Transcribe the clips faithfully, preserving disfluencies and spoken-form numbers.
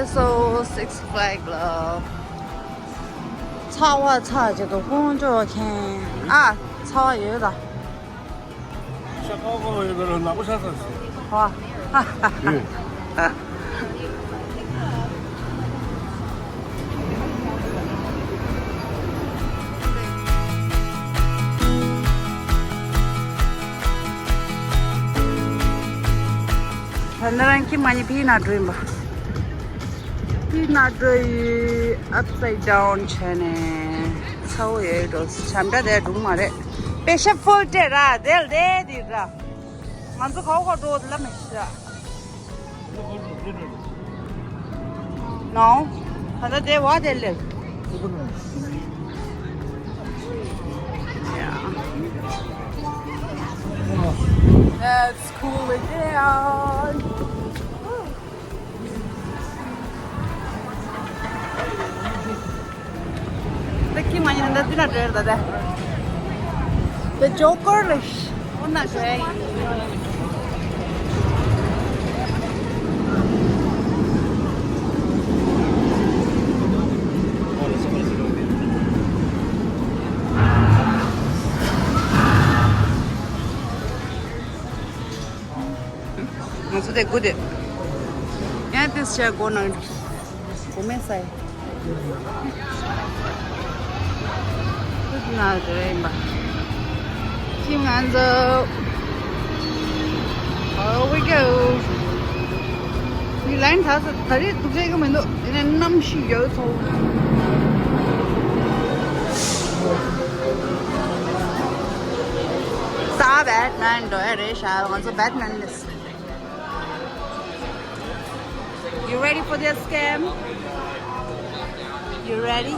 So Six Flag ལ་ཚ་བ་ཚ་ཅིག་ཏུ་ཁོང་ཅོག་མཁན། ཨ། ཚ་བ་ཡོད་ད། ཤ་ཁོག་ཁོག་ཡོད་ཀྱི་རེད། ནག་པོ་ཤ་ཚ་ཟེར། ཧོ། ཨེ། ད་ནི་རང་ཁྱིམ་མ་ཉེ་ཕི་ན་འགྲོ་ཡིན་པ། ཕི་ན་འགྲོ་ཡི་upside down བྱས་ནས་ཚ་བོ་ཡོད་འགྲོ། བྱམས་པ་དེ་སྒྲུང་མ་རེད། པེ་ཤ་ཕུལ་ཏེ་ར་དེལ་དེ་དེ་ར། ང་ཚོ་ག་བ་ག་འགྲོ་དེ་ལ་མི་ཤེས། No. ད་ལྟ་དེ་བ་དེ་ལེབ། Yeah. That's cool again. ད་ཁྱིམ་མ་ཉེ་ན་ད་འདི་ན་འགྲོ་ཡ་རེད་ད། ད་ཇོ་ཀར་ལ་ཤ་འོ་ན་ཞེ། ང་ཚོ་དེ་དགུ་དེ། ཡང་དེ་བྱས་སྒོ་ནང་སྒོ་མེ་ས་ཡི། ཁུག་ན་རེ་ཡིན་པ། ཁྱིམ་ང་ཚོ། Here we go. ངའི་ལན་ད་ས་ད་རེས་སྡུག་ལས་ཀྱི་མི་འདུག་དེ་ནས་གནམ་གཤིས་ཡག་ཚོ། ས་བེད་མེན་འགྲོ་ཡ་རེད་ཤག་ང་ཚོ་བེད་མེན་ལས། You ready for this game? You ready?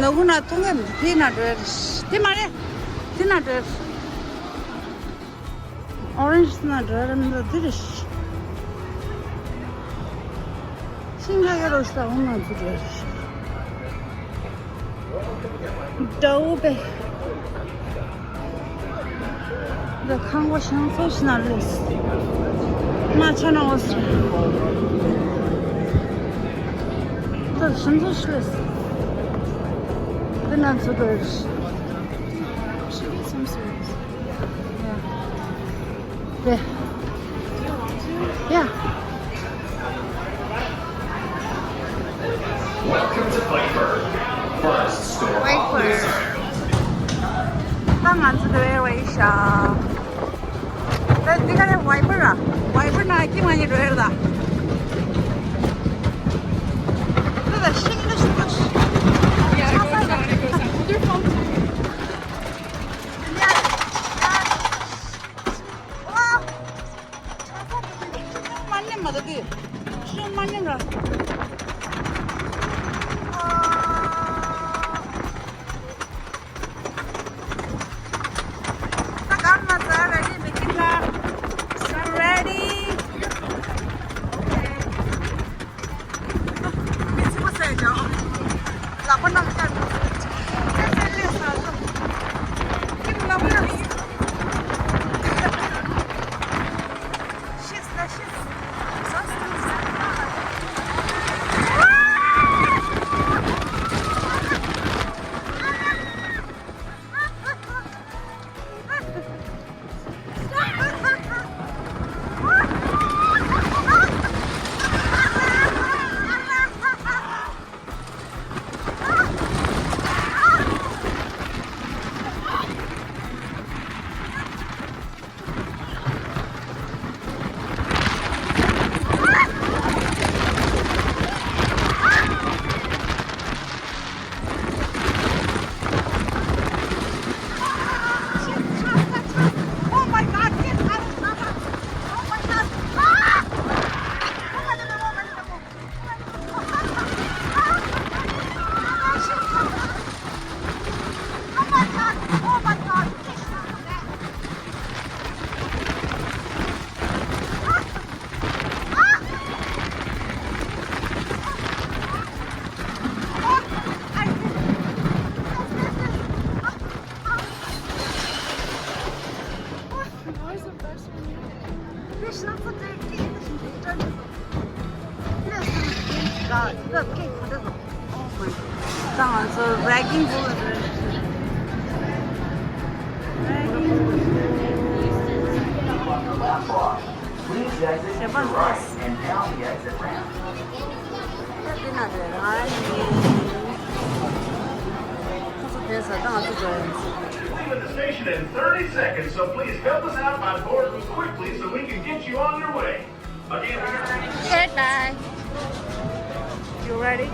ལ་ཁུ་ན་ཐུང་གི་དེ་ན་འགྲོ་ཡ་རེད། དེ་མ་རེད། དེ་ན་འགྲོ་ཡ་རེད། ཨོ་རེན་ཇི་ན་འགྲོ་ཡ་རེད། འདི་རེད། ཤིང་ཁ་གེ་རོ་ཤ་འོང་ང་ཚོ་འགྲོ་ཡ་རེད། འདྲ་བོ་པས། འདི་ཁང་པ་ཞིང་ཚོ་ཞིག་ན་རེད། མ་ཆ་ན་འོ་སི། འདི་ཞིང་ཚོ་ཞིག་རེད། འདི་ན་ཚོ་འགྲོ་ཡ་རེད། འདི། Yeah. Welcome to Viper. First store. Viper. ད་ང་ཚོ་འགྲོ་ཡ་བ་ཡིན་ཤག་ད་འདི་ག་རེ་Viper་ར། Viper་ན་ཀི་མ་ནི་འགྲོ་ཡ་ད། ད་ད་ཤིང་འདི་ཤིང་འདི། Yeah, it goes down, it goes down. Hold your phone. Yeah. Wow. མ་ནེམ་མ་ད་དེ། ཤི་མ་ནེམ་ར། ཨ། ད་གར་མ་ཟ་ready་མེད་ཀི་ལ། Ready? Okay. ད་ང་ཚོ་ragging བྱེད་པ་འདུག་འདི་ན་རེད། ང་ནི་ཁོ་ཚོ་དེ་ཟ་ད་ང་ཚོ་འགྲོ་ཡིན། Leaving the station in thirty seconds, so please help us out by boarding quickly so we can get you on your way. Okay, bye. You ready?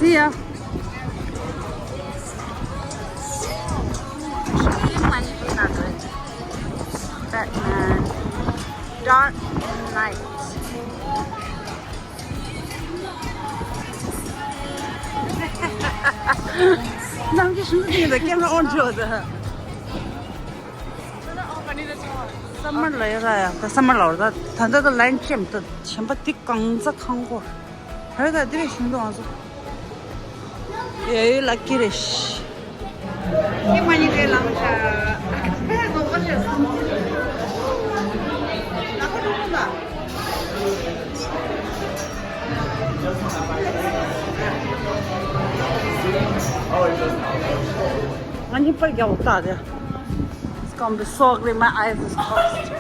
See ya. Batman. Dark Knight. ནམ་གྱི་ཤིང་ཏོག་དེ་ཡིན་ད་camera on བྱོས་ད། སམ་མར་ལ་ཡོད་ར་ཡ། ད་སམ་མར་ལ་བར་ད་ད་ད་ད་line ཅེམ་ད་གཞན་པ་དེ་གང་ཚ་ཁང་གོ། ཧེ་ད་དེ་རེ་ཤིང་ཏོག་ང་ཚོ། ཡ་ཡོད་ལ་ཀི་རེ་ཤི། ཁྱེད་མ་ཉིད་དེ་ལམ་ཤ། ནོར་བ་ཤ་སོང་། ལ་ཁ་ལོ་ལ། ང་གཉིས་པར་རྒྱག་འོག་ཏག་དེ། It's gonna be so ugly, my eyes is closed.